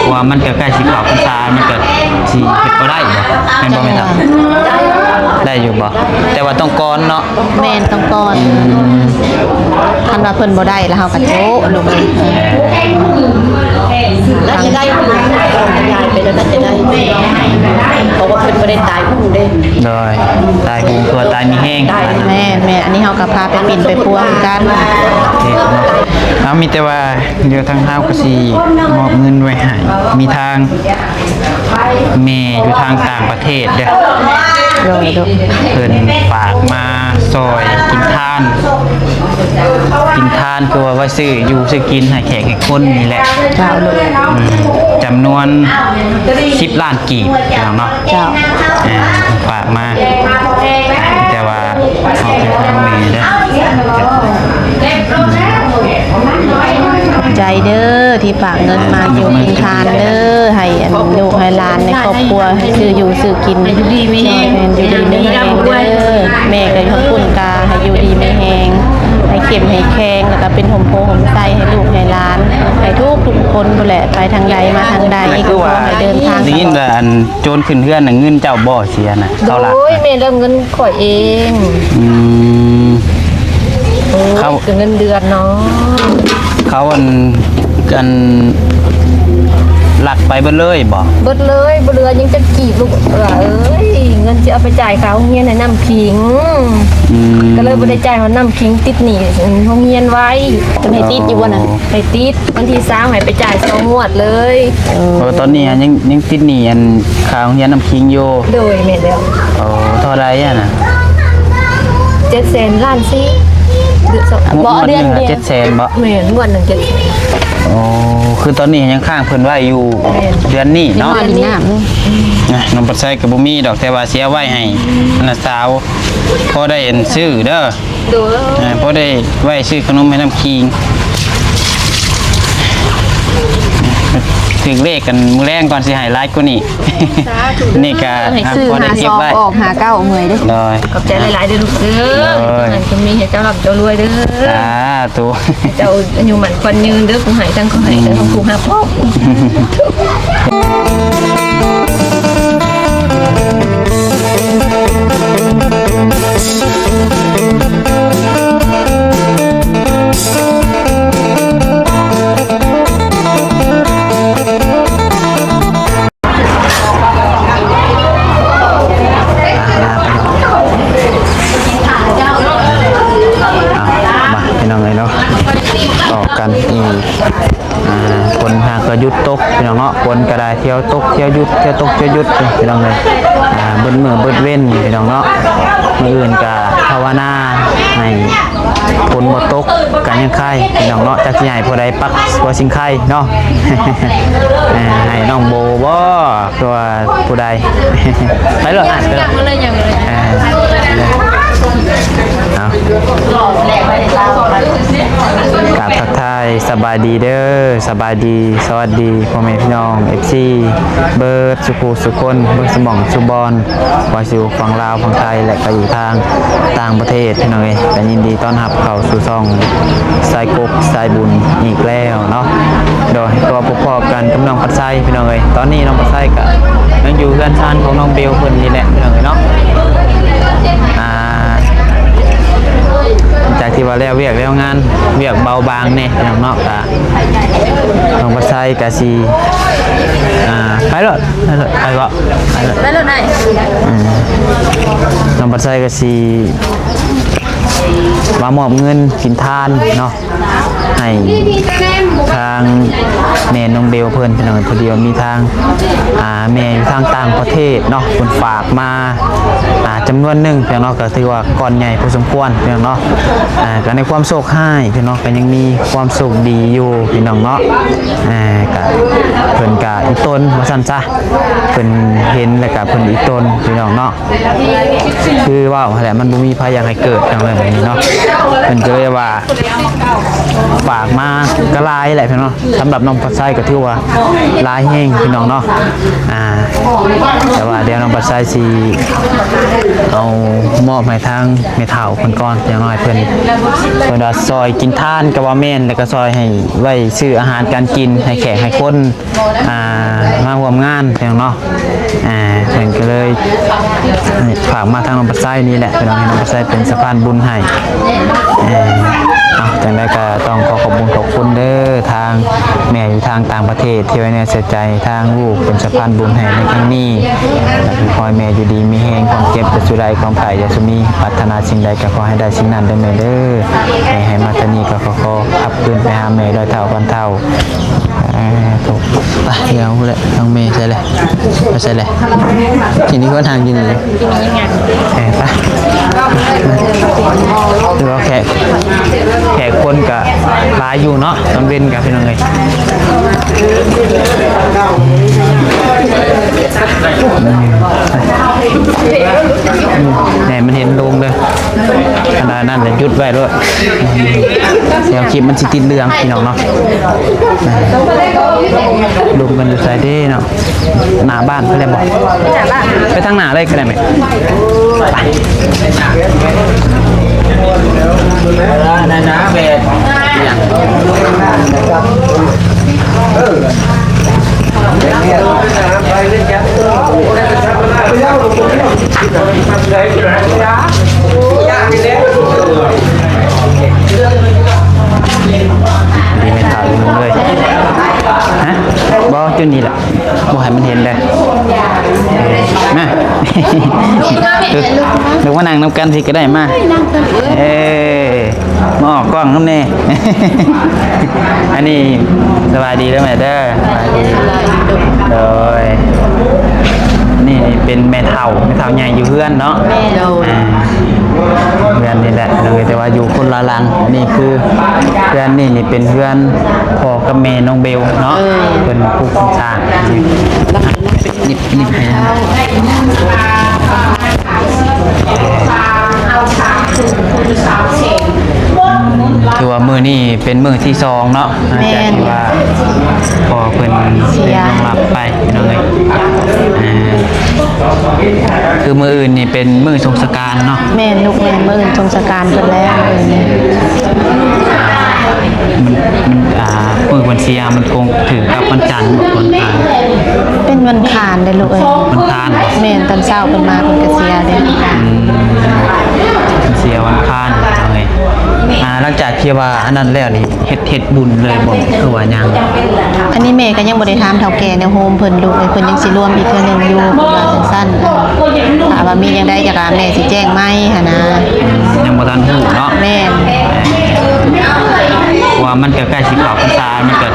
ເພາະວ່າມັນກໍໃກ້ຊິເຂົ້າພັນສາ ມັນກໍຊິເຮັດບໍ່ໄດ້ບໍ່ ແມ່ນບໍ່ແມ່ເຖົ້າ? ໄດ້ຢູ່ບໍ່? ແຕ່ວ່າຕ້ອງກ່ອນເນາະ. ແມ່ນ ຕ້ອງກ່ອນ. ຄັນວ່າເພິ່ນບໍ່ໄດ້ ແລ້ວເຮົາກໍໂຈະລົງເລີຍ. ແລ້ວຈະໄດ້ ຂະຫຍາຍໄປແລ້ວກໍຈະໄດ້ ເພາະວ່າເພິ່ນບໍ່ໄດ້ຕາຍໂຫງເດ້. ໂດຍ ຕາຍໂຫງ ຄືວ່າຕາຍມີແຮງ. ແມ່ນໆ ອັນນີ້ເຮົາກໍພາໄປປິ່ນໄປປົວຄືກັນ. ໂອເຄເນາະ. ເອົາ ມີແຕ່ວ່າ ດຽວທາງເຮົາກໍຊິມອບເງິນໄວ້ໃຫ້ ມີທາງແມ່ຢູ່ທາງຕ່າງປະເທດເດີ້ ໂດຍໆ ເພິ່ນຝາກມາຊ່ອຍກິນທານ ກິນທານ ຄືວ່າໄວ້ຊື້ຢູ່ຊື້ກິນໃຫ້ແຂກໃຫ້ຄົນນີ້ແຫຼະ. ເຈົ້າ ໂດຍ. ອືມ ຈຳນວນສິບລ້ານກີບ ພີ່ນ້ອງເນາະ. ເຈົ້າ. ອ່າ ຝາກມາ ແຕ່ວ່າ ຂອບໃຈທາງແມ່ເດີ້ ຂອບໃຈເດີ້ ທີ່ຝາກເງິນມາສູ່ກິນທານເດີ້ ໃຫ້ອັນລູກໃຫ້ຫຼານໃນຄອບຄົວ ໃຫ້ຊື້ຢູ່ຊື້ກິນ ໃຫ້ຢູ່ດີມີແຮງ ແມ່ນ ຢູ່ດີມີແຮງເດີ້. ແມ່ກໍຢູ່ພຸ້ນກະໃຫ້ຢູ່ດີມີແຮງ ໃຫ້ເຂັ້ມໃຫ້ແຂງ ແລ້ວກໍເປັນຮົ່ມໂພຮົ່ມໄຊໃຫ້ລູກໃຫ້ຫຼານ ໃຫ້ທຸກໆຄົນພຸ້ນແຫຼະ ໄປທາງໃດມາທາງໃດ ກໍຂໍໃຫ້ເດີນທາງ ໄດ້ຍິນວ່າອັນ ໂຈນຂຶ້ນເຮືອນນະ ເງິນເຈົ້າບໍ່ເສຍນະ ເຂົາລັກ? ໂອ້ຍ ແມ່ນແລ້ວ ເງິນຂ້ອຍເອງ. ອືມ ໂອ້ຍ ເຂົາ ກໍເງິນເດືອນເນາະ ເຂົາອັນ ອັນລັກໄປເບິດເລີຍບໍ່? ເບິດເລີຍ ບໍ່ເຫຼືອຫຍັງຈັກກີບ ລູກເອີຍ. ເງິນຊິເອົາໄປຈ່າຍຄ່າໂຮງຮຽນໃຫ້ນ້ຳຄິງ. ອືມ ກໍເລີຍບໍ່ໄດ້ຈ່າຍຮອດນ້ຳຄິງ ຕິດໜີ້ໂຮງຮຽນໄວ້. ເພິ່ນໃຫ້ຕິດຢູ່ບໍ່ນະ? ອໍ ໃຫ້ຕິດ ວັນທີຊາວໃຫ້ໄປຈ່າຍສອງງວດເລີຍ. ເອີ ເອີ ຕອນນີ້ຍັງ ຍັງຕິດໜີ້ອັນຄ່າໂຮງຮຽນນ້ຳຄິງຢູ່. ໂດຍ ແມ່ນແລ້ວ. ໂອ້ ເທົ່າໃດຫັ້ນນະ? ເຈັດແສນລ້ານສີ່. ງວດ ງວດໜຶ່ງ ເດືອນດຽວ ເຈັດແສນບໍ່? ແມ່ນ ງວດໜຶ່ງເຈັດແສນ. ໂອ້ ຄືຕອນນີ້ຍັງຄ້າງເພິ່ນໄວ້ຢູ່. ແມ່ນ ເດືອນນີ້ເນາະ ເດືອນນີ້. ນະ ນ້ອງປາໄຊກໍບໍ່ມີດອກ ແຕ່ວ່າຊິເອົາໄວ້ໃຫ້ນ້າສາວ ພໍໄດ້ອັນຊື້ເດີ. ໂດຍ ອ່າ ພໍໄດ້ໄວ້ຊື້ຂະໜົມໃຫ້ນ້ຳຄີງ ຖືກເລກກັນມື້ແລງກ່ອນ ຊິໃຫ້ຫຼາຍກວ່ານີ້. ສາທຸ ນີ້ກະ ໃຫ້ຊື້ ອ່າ ພໍໄດ້ເກັບໄວ້ ຫ້າສອງອອກຫ້າເກົ້າເມື່ອຍເດ້. ໂດຍ ຂອບໃຈຫຼາຍໆເດີລູກເດີ. ໂດຍ ໃຫ້ມີໃຫ້ເຈົ້າຮ່ຳເຈົ້າລວຍເດີ. ສາທຸ ໃຫ້ເຈົ້າອາຍຸໝັ້ນຂວັນຍືນເດີ ຜູ້ໃຫ້ທັງຜູ້ໃຫ້ ອືມ ທັງຜູ້ຮັບພ້ອມ. ອ່ະ ມາ ພີ່ນ້ອງເອີຍເນາະ ຕໍ່ກັນອີກ. ອ່າ ຝົນຫາກກໍຢຸດຕົກພີ່ນ້ອງເນາະ ຝົນກໍໄດ້ ທ່ຽວຕົກທ່ຽວຢຸດ ທ່ຽວຕົກທ່ຽວຢຸດພີ່ນ້ອງເອີຍ. ອ່າ ເບິດມື້ເບິດເວັນພີ່ນ້ອງເນາະ ມື້ອື່ນກໍພາວະນາໃຫ້ຝົນບໍ່ຕົກກໍຍັງໄຄພີ່ນ້ອງເນາະ ຈັກຊິໃຫ້ຜູ້ໃດປັກຫົວຊິງໄຄເນາະ. ອ່າ ໃຫ້ນ້ອງໂບບໍ່ ຕົວະຜູ້ໃດ ໄປໂລດ ອ່ານໄປໂລດ ຍັງເລີຍ ຍັງເລີຍ ອ່າ ເອົາ ກາບທັກທາຍສະບາຍດີເດີ ສະບາຍດີ ສະຫວັດດີພໍ່ແມ່ພີ່ນ້ອງ ເອັຟຊີ ເບິດສູ່ຜູ້ສູ່ຄົນ ເບິດສູ່ໝ່ອງສູ່ບ່ອນ ວ່າຊິຢູ່ຝັ່ງລາວ ຝັ່ງໄທ ແລະ ກໍຢູ່ທາງຕ່າງປະເທດ ພີ່ນ້ອງເອີຍ ກໍຍິນດີຕ້ອນຮັບເຂົ້າສູ່ຊ່ອງສາຍກົກສາຍບຸນອີກແລ້ວເນາະ. ໂດຍ ກໍພົບພໍ້ກັນກັບນ້ອງພັດໄຊ ພີ່ນ້ອງເອີຍ ຕອນນີ້ນ້ອງພັດໄຊກໍຍັງຢູ່ເຮືອນຊານຂອງນ້ອງເບວເພິ່ນນີ້ແຫຼະ ພີ່ນ້ອງເອີຍເນາະ. ອ່າ ຈາກທີ່ວ່າແລ້ວວຽກແລ້ວງານ ວຽກເບົາບາງແດ່ ພີ່ນ້ອງເນາະ ກໍນ້ອງພັດໄຊກໍຊິ ອ່າ ໄປໂລດ ໄປໂລດ ໄປເບາະ ໄປໂລດ ໄປໂລດໄດ້ ອືມ ນ້ອງພັດໄຊກໍຊິ ມາມອບເງິນກິນທານເນາະ ໃຫ້ທາງແມ່ນ້ອງເບວເພິ່ນ ພີ່ນ້ອງ ພໍດີວ່າມີທາງ ອ່າ ແມ່ຢູ່ທາງຕ່າງປະເທດເນາະ ເພິ່ນຝາກມາ ອ່າ ຈຳນວນໜຶ່ງ ພີ່ນ້ອງເນາະ ກໍຖືວ່າກ້ອນໃຫຍ່ພໍສົມຄວນ ພີ່ນ້ອງເນາະ. ອ່າ ກໍໃນຄວາມໂຊກຮ້າຍ ພີ່ນ້ອງ ກໍຍັງມີຄວາມໂຊກດີຢູ່ ພີ່ນ້ອງເນາະ. ອ່າ ກໍເພິ່ນກໍອີ່ຕົນວ່າຊັ້ນຊະ ເພິ່ນເຫັນແລ້ວກໍເພິ່ນອີ່ຕົນ ພີ່ນ້ອງເນາະ. ຄືເວົ້າຫັ້ນແຫຼະ ມັນບໍ່ມີໃຜຢາກໃຫ້ເກີດຫຍັງເລີຍແບບນີ້ເນາະ ເພິ່ນກໍເລີຍວ່າຝາກມາກໍຫຼາຍແຫຼະພີ່ນ້ອງເນາະ. ສຳລັບນ້ອງພັດໄຊກໍຖືວ່າຫຼາຍແຮງພີ່ນ້ອງເນາະ. ອ່າ ແຕ່ວ່າດຽວນ້ອງພັດໄຊຊິເອົາມອບໃຫ້ທາງແມ່ເຖົ້າເພິ່ນກ່ອນ ຢ່າງໜ້ອຍເພິ່ນ ເພິ່ນວ່າຊ່ອຍກິນທານກໍວ່າແມ່ນ ແລ້ວກໍຊ່ອຍໃຫ້ໄວ້ຊື້ອາຫານການກິນໃຫ້ແຂກໃຫ້ຄົນ ອ່າ ອ່າ ມາຮ່ວມງານພີ່ນ້ອງເນາະ ອ່າ ເພິ່ນກໍເລີຍຝາກມາທາງນ້ອງປາໄຊນີ້ແຫຼະ ພີ່ນ້ອງ ໃຫ້ນ້ອງປາໄຊເປັນສະພານບຸນໃຫ້ ເອີ ເອົາ ຈັ່ງໃດກໍຕ້ອງຂໍຂອບບຸນຂອບຄຸນເດີ ທາງແມ່ຢູ່ທາງຕ່າງປະເທດ ທີ່ໄວ້ເນື້ອໃສ່ໃຈທາງລູກເປັນສະພານບຸນໃຫ້ໃນຄັ້ງນີ້ ແລະ ກໍຂໍໃຫ້ແມ່ຢູ່ດີມີແຮງ ຄວາມເຈັບຢ່າສູ່ໄດ້ ຄວາມໄຂ້ຢ່າສູ່ມີ ປາດຖະໜາສິ່ງໃດກໍຂໍໃຫ້ໄດ້ສິ່ງນັ້ນເດີແມ່ເດີ ແມ່ໃຫ້ມາເທົ່ານີ້ກໍຂໍ ຂໍກັບຄືນໄປຫາແມ່ຮ້ອຍເທົ່າພັນເທົ່າ. ເອີ ໄປ ດຽວແຫຼະ ທາງແມ່ໃສແຫຼະ ໄປໃສແຫຼະ ທີ່ນີ້ກໍນັ່ງຢູ່ນີ້ ເອີ ໄປ ຄືວ່າແຂກ ແຂກຄົນກໍຫຼາຍຢູ່ເນາະ ຕອນເວັນກໍ ພີ່ນ້ອງເອີຍ ແໜ່ ມັນເຫັນໂດງເດີ ຂະໜາດນັ້ນແຫຼະ ຢຸດໄວ້ໂລດ ດຽວຄລິບມັນຊິຕິດເລື່ອງ ພີ່ນ້ອງເນາະ ລົມກັນຢູ່ໃສເດ້ເນາະ ໜ້າບ້ານເພິ່ນແລ້ວບໍ່? ໜ້າບ້ານ ໄປທາງໜ້າເລີຍກໍໄດ້ແມ່ ໄປ ເອີ ນັ້ນນະ ແບບ ດີແມ່ນຖາມເລີຍ ຮະ ບໍ່ ຈຸດນີ້ແຫຼະ ບໍ່ໃຫ້ມັນເຫັນເດີ ມາ ລຸກ ລຸກມານັ່ງນຳກັນຊິກໍໄດ້ ມາ ເອີ ມາອອກກ້ອງນຳແດ່ ອັນນີ້ ສະບາຍດີເດີແມ່ເດີ ສະບາຍດີ ໂດຍ ນີ້ເປັນແມ່ເຖົ້າ ແມ່ເຖົ້າໃຫຍ່ຢູ່ເຮືອນເນາະ ໂດຍ ອ່າ ເຮືອນນີ້ແຫຼະ ໂດຍ ແຕ່ວ່າຢູ່ຄົນລະຫຼັງ ອັນນີ້ຄືເຮືອນນີ້ນີ້ເປັນເຮືອນພໍ່ກັບແມ່ນ້ອງເບວເນາະ ເອີ ເພິ່ນປູກເພິ່ນສ້າງ ນິບ ນິບໃຫ້ ຖືວ່າມື້ນີ້ເປັນມື້ທີສອງເນາະ ຫຼັງຈາກທີ່ວ່າພໍ່ເພິ່ນໄດ້ລ່ວງລັບໄປ ພີ່ນ້ອງເອີຍ ອ່າ ຄືມື້ອື່ນນີ້ເປັນມື້ສົ່ງສະການເນາະ ແມ່ນລູກ ແມ່ນ ມື້ອື່ນສົ່ງສະການເພິ່ນແລ້ວ ມື້ອື່ນນີ້ ມັນ ມັນ ອ່າ ມື້ເພິ່ນເສຍມັນກົງຖືກກັບວັນຈັນບໍ່? ວັນອັງຄານ ເປັນວັນອັງຄານເດ້ລູກເອີຍ ວັນອັງຄານບໍ່? ແມ່ນ ຕອນເຊົ້າເພິ່ນມາເພິ່ນກໍເສຍເດ້ ອືມ ເສຍວັນອັງຄານເລີຍ ອ່າ ຫຼັງຈາກທີ່ວ່າອັນນັ້ນແລ້ວນີ້ ເຮັດ ເຮັດບຸນເລີຍບໍ່ ຫຼືວ່າຍັງ? ອັນນີ້ແມ່ກໍຍັງບໍ່ໄດ້ຖາມເຖົ້າແກ່ແນວໂຮມເພິ່ນລູກເອີຍ ເພິ່ນຍັງຊິລວມອີກເທື່ອໜຶ່ງຢູ່ ເພິ່ນວ່າຈັ່ງຊັ້ນ ຖ້າວ່າມີແນວໃດກໍແມ່ຊິແຈ້ງໃໝ່ຫັ້ນນະ ອືມ ຍັງບໍ່ທັນຮູ້ເນາະ ແມ່ນ ເພາະວ່າມັນກໍໃກ້ຊິເຂົ້າພັນສາ ມັນກໍ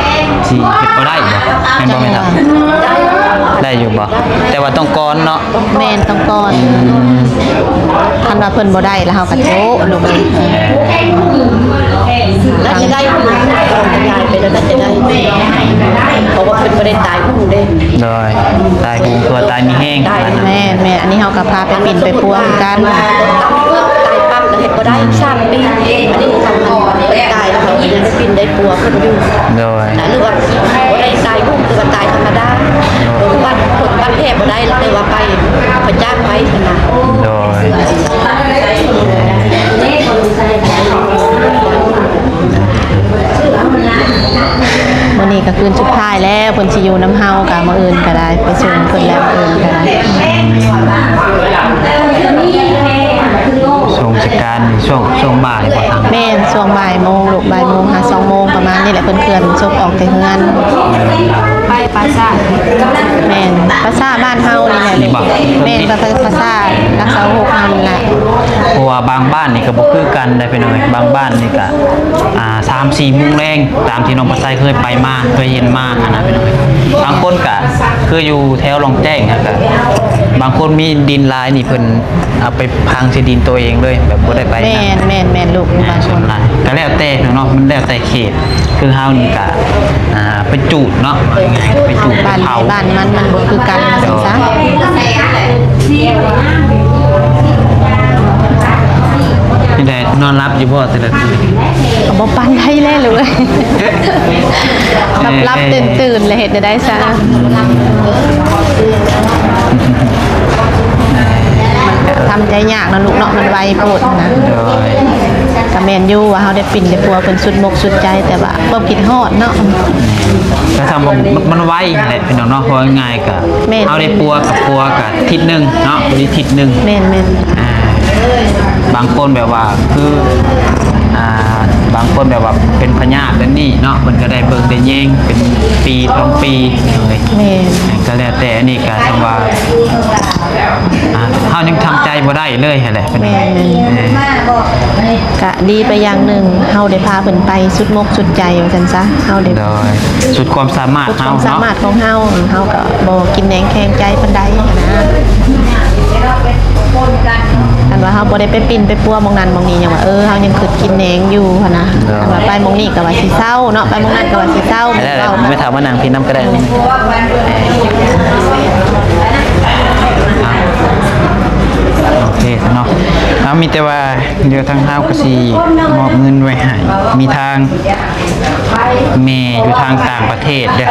ຊິເຮັດບໍ່ໄດ້ບໍ່ ແມ່ນບໍ່ແມ່ເຖົ້າ? ໄດ້ຢູ່ບໍ່? ແຕ່ວ່າຕ້ອງກ່ອນເນາະ ແມ່ນ ຕ້ອງກ່ອນ ອືມ ຄັນວ່າເພິ່ນບໍ່ໄດ້ລະເຮົາກໍໂຈະລູກເອີຍ ລະຊິໄດ້ຜູ້ຕາຍໄປແລ້ວກໍຈະໄດ້ ເພາະວ່າເພິ່ນບໍ່ໄດ້ຕາຍຮູ້ເດ້ ໂດຍ ຕາຍຮູ້ຕົວຕາຍມີແຮງ ຕາຍ ແມ່ນໆ ອັນນີ້ເຮົາກໍພາໄປປິ່ນໄປປົວຄືກັນ ຕາຍປັບລະເຮັດບໍ່ໄດ້ ສາມປີ ອັນນີ້ເພິ່ນຕາຍລະເຮົາກໍຍັງໄດ້ປິ່ນໄດ້ປົວເພິ່ນຢູ່ ໂດຍ ນະ ຫຼືວ່າບໍ່ໄດ້ຕາຍຮູ້ ຄືວ່າຕາຍທຳມະດາ ໂດຍ ເພິ່ນບັດ ເພິ່ນບັດແຜບໍ່ໄດ້ ແຕ່ວ່າໄປ ໄປຈາກໄປຫັ້ນນະ ໂດຍ ມື້ນີ້ກໍຄືນສຸດທ້າຍແລ້ວ ເພິ່ນຊິຢູ່ນຳເຮົາ ກໍມື້ອື່ນກໍໄດ້ ໄປສົ່ງເພິ່ນແລ້ວ ມື້ອື່ນກໍໄດ້ ສົ່ງສະການນີ້ຊ່ວງ ຊ່ວງບ່າຍບໍ່ທັນ? ແມ່ນ ຊ່ວງບ່າຍໂມງລູກ ບ່າຍໂມງຫາສອງໂມງປະມານນີ້ແຫຼະ ເພິ່ນເຄື່ອນສົບອອກແຕ່ເຮືອນ ໄປປາສາດ ແມ່ນ ປາສາດບ້ານເຮົານີ້ແຫຼະ ນີ້ບໍ່? ແມ່ນ ປາ ປາ ປາສາດຫຼັກຊາວຫົກເຮົານີ້ແຫຼະ ເພາະວ່າບາງບ້ານນີ້ກໍບໍ່ຄືກັນໄດ໋ ພີ່ນ້ອງເອີຍ ບາງບ້ານນີ້ກໍ ອ່າ ສາມສີ່ໂມງແລງ ຕາມທີ່ນ້ອງປາໄຊເຄີຍໄປມາ ເຄີຍເຫັນມາຫັ້ນນະ ພີ່ນ້ອງເອີຍ ບາງຄົນກໍຄືຢູ່ແຖວລ່ອງແຈ້ງຫັ້ນ ກໍບາງຄົນມີດິນຫຼາຍນີ້ ເພິ່ນເອົາໄປຝັງໃສ່ດິນໂຕເອງເລີຍ ແບບບໍ່ໄດ້ໄປ ແມ່ນ ແມ່ນ ແມ່ນລູກ ອ່າ ບາງຄົນ ສ່ວນຫຼາຍກໍແລ້ວແຕ່ເນາະ ມັນແລ້ວແຕ່ເຂດ ຄືເຮົານີ້ກະ ອ່າ ໄປຈູດເນາະ ເອົາງ່າຍໆ ໄປຈູດ ໄປເຜົາ ບ້ານໃຜບ້ານມັນ ມັນບໍ່ຄືກັນ ໂດຍ ຈັ່ງຊັ້ນ ຈັ່ງໃດ ນອນຫຼັບຢູ່ບໍ່ແຕ່ລະຄືນ? ກໍບໍ່ປານໃດແຫຼະລູກເອີຍ ຫຼັບໆຕື່ນໆ ແລ້ວເຮັດແນວໃດຊະ? ທຳໃຈຍາກເນາະລູກເນາະ ມັນໄວໂພດນະ ໂດຍ. ກໍແມ່ນຢູ່ວ່າເຮົາໄດ້ປິ່ນໄດ້ປົວເພິ່ນສຸດມົກສຸດໃຈ ແຕ່ວ່າຄວາມຄິດຮອດເນາະ. ແມ່ນ ກໍຊ່ຳມັນ ມັນໄວຫັ້ນແຫຼະພີ່ນ້ອງເນາະ. ເວົ້າງ່າຍໆ ກໍ ແມ່ນ ເຮົາໄດ້ປົວກັບປົວກໍທິດໜຶ່ງເນາະ, ພໍດີທິດໜຶ່ງ. ແມ່ນໆ ອ່າ ບາງຄົນແບບວ່າ ຄື ອ່າ ບາງຄົນແບບວ່າເປັນພະຍາດແບບນີ້ເນາະ, ເພິ່ນກໍໄດ້ເບິ່ງໄດ້ແຍງເປັນປີສອງປີເລີຍ. ແມ່ນ ກໍແລ້ວແຕ່. ອັນນີ້ກໍຊ່ຳວ່າ ອ່າ ເຮົາຍັງທຳໃຈບໍ່ໄດ້ເລີຍຫັ້ນແຫຼະ. ແມ່ນ ເອີ ກະດີໄປຢ່າງໜຶ່ງ ເຮົາໄດ້ພາເພິ່ນໄປສຸດມົກສຸດໃຈວ່າຊັ້ນຊະ. ເຮົາໄດ້ ໂດຍ ສຸດຄວາມສາມາດເຮົາເນາະ, ສຸດຄວາມສາມາດຂອງເຮົາ. ເຮົາກໍບໍ່ກິນແໜງແຂງໃຈປານໃດຫັ້ນນະ. ຄັນວ່າເຮົາບໍ່ໄດ້ໄປປິ່ນໄປປົວໝ່ອງນັ້ນໝ່ອງນີ້ ຍັງວ່າ ເອີ ເຮົາຍັງຄິດກິນແໜງຢູ່ຫັ້ນນະ. ໂດຍ ຄັນວ່າໄປໝ່ອງນີ້ກໍວ່າຊິເຊົາເນາະ, ໄປໝ່ອງນັ້ນກໍວ່າຊິເຊົາ. ແລ້ວ ແມ່ເຖົ້າມານັ່ງພີ້ນຳກໍໄດ້. ອ່ະ ໂອເຄເນາະ. ເອົາ ມີແຕ່ວ່າດຽວທາງເຮົາກໍຊິມອບເງິນໄວ້ໃຫ້ ມີທາງແມ່ຢູ່ທາງຕ່າງປະເທດເດີ້.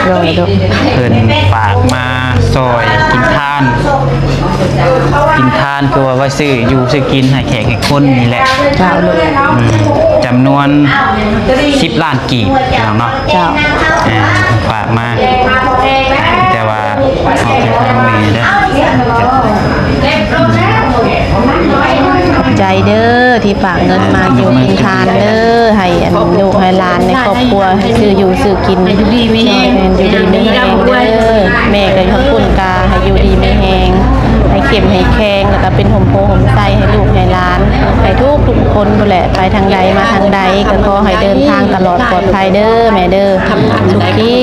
ໂດຍ ໂດຍ ເພິ່ນຝາກມາຊ່ອຍກິນທານ ກິນທານ ຄືວ່າໄວ້ຊື້ຢູ່ຊື້ກິນໃຫ້ແຂກໃຫ້ຄົນນີ້ແຫຼະ. ເຈົ້າ ໂດຍ ອືມ ຈຳນວນສິບລ້ານກີບພີ່ນ້ອງເນາະ. ເຈົ້າ ອ່າ ຝາກມາ ແຕ່ວ່າອອກຈາກທາງແມ່ເດີ້. ຂອບໃຈເດີ້ ທີ່ຝາກເງິນມາຢູ່ເປັນທານເດີ້ ໃຫ້ອັນລູກໃຫ້ຫຼານໃນຄອບຄົວ ໃຫ້ຊື້ຢູ່ຊື້ກິນ ໃຫ້ຢູ່ດີມີແຮງ ແມ່ນ ຢູ່ດີມີແຮງເດີ້. ແມ່ກໍຢູ່ທາງພຸ້ນ ກໍໃຫ້ຢູ່ດີມີແຮງ ໃຫ້ເຂັ້ມໃຫ້ແຂງ ແລ້ວກໍເປັນຮົ່ມໂພຮົ່ມໄຊໃຫ້ລູກໃຫ້ຫຼານ ໃຫ້ທຸກໆຄົນພຸ້ນແຫຼະ. ໄປທາງໃດມາທາງໃດ ກໍຂໍໃຫ້ເດີນທາງຕະຫຼອດປອດໄພເດີ້ແມ່ເດີ້. ສຸຂີ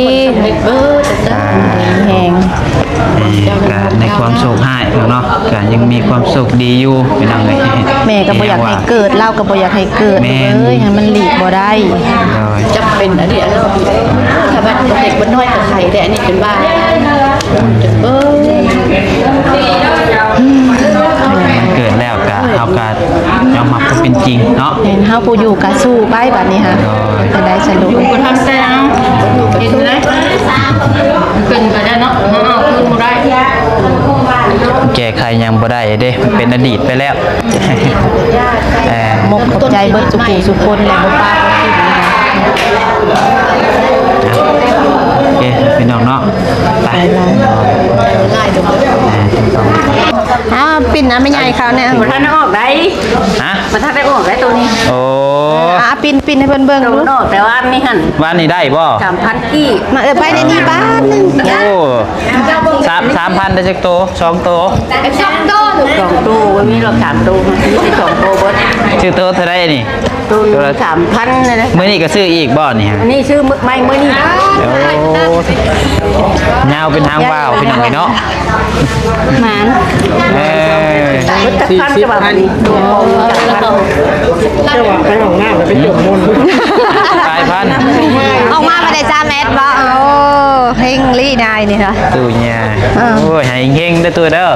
ສາທຸ ແຮງ ກໍໃນຄວາມໂຊກຮ້າຍເນາະ ກໍຍັງມີຄວາມໂຊກດີຢູ່ພີ່ນ້ອງເອີຍ. ແມ່ກໍບໍ່ຢາກໃຫ້ເກີດ ລາວກໍບໍ່ຢາກໃຫ້ເກີດ ແມ່ນ ເອີຍ ໃຫ້ມັນຫຼີກບໍ່ໄດ້. ໂດຍ ຈຳເປັນອັນນີ້ອັນນັ້ນ ຖ້າວ່າເດັກມັນນ້ອຍກໍໄຂ້ ແຕ່ອັນນີ້ເປັນຫວັດ ເອີ ມັນເກີດແລ້ວກໍ ເຮົາກໍຍອມຮັບຄວາມເປັນຈິງເນາະ. ແມ່ນ ເຮົາຜູ້ຢູ່ກໍສູ້ໄປບາດນີ້ຫາ ໂດຍ ຈະໄດ້ສະຫຼຸບ ຢູ່ກໍທຳໃຈເອົາ ເຮັດບໍ່ໄດ້ ເປັນໄປໄດ້ເນາະ ເຮົາເອົາຄືນບໍ່ໄດ້ ແກ້ໄຂຫຍັງບໍ່ໄດ້ເດ້ ມັນເປັນອະດີດໄປແລ້ວ. ເອີ ຂອບໃຈເບິດສູ່ຜູ້ສູ່ຄົນ ແລະ ບໍ່ປາບໍ່ຖິ້ມນະຄະ. ໂອເຄ ພີ່ນ້ອງເນາະ ໄປ ບາຍບາຍ. ອ້າວ ປິ່ນນະແມ່ໃຫຍ່ເຂົາແນ່ ບໍ່ທັນໄດ້ອອກໄດ໋ ຮະ ບໍ່ທັນໄດ້ອອກໄດ໋ໂຕນີ້. ໂອ້ ອ່າ ປິ່ນ ປິ່ນໃຫ້ເພິ່ນເບິ່ງດູ ອອກແຕ່ວ່ານີ້ຫັ້ນ ວານນີ້ໄດ້ບໍ່? ສາມພັນກີບ ມາເອີ ໄປໃນນີ້ບາດໜຶ່ງ. ໂອ້ ສາມ ສາມພັນໄດ້ຈັກໂຕ? ສອງໂຕ ສອງໂຕລູກ ສອງໂຕ ບໍ່ມີດອກສາມໂຕ ມີແຕ່ສອງໂຕເບິດ. ຊື້ໂຕເທົ່າໃດນີ້? ໂຕລະສາມພັນນີ້ແຫຼະ. ມື້ນີ້ກໍຊື້ອີກບໍ່ນີ້? ອັນນີ້ຊື້ໃໝ່ມື້ນີ້. ໂອ້ ຍາວເປັນຫາງວ່າວ ພີ່ນ້ອງເອີຍເນາະ. ໝານ ເອີ ເບິດຈັກພັນ ຊິບພັນ ເຈົ້າວ່າໄປຫ້ອງນ້ຳແລ້ວໄປຈົມມົນ ຫຼາຍພັນ ອອກມາບໍ່ໄດ້ສາມແມັດບໍ່? ໂອ້ ເຮັງລີນາຍນີ້ຫະ ຕູ້ຍາ ເອີ ໂອ້ຍ ໃຫ້ເຮັງເດີ້ຕູ້ເດີ້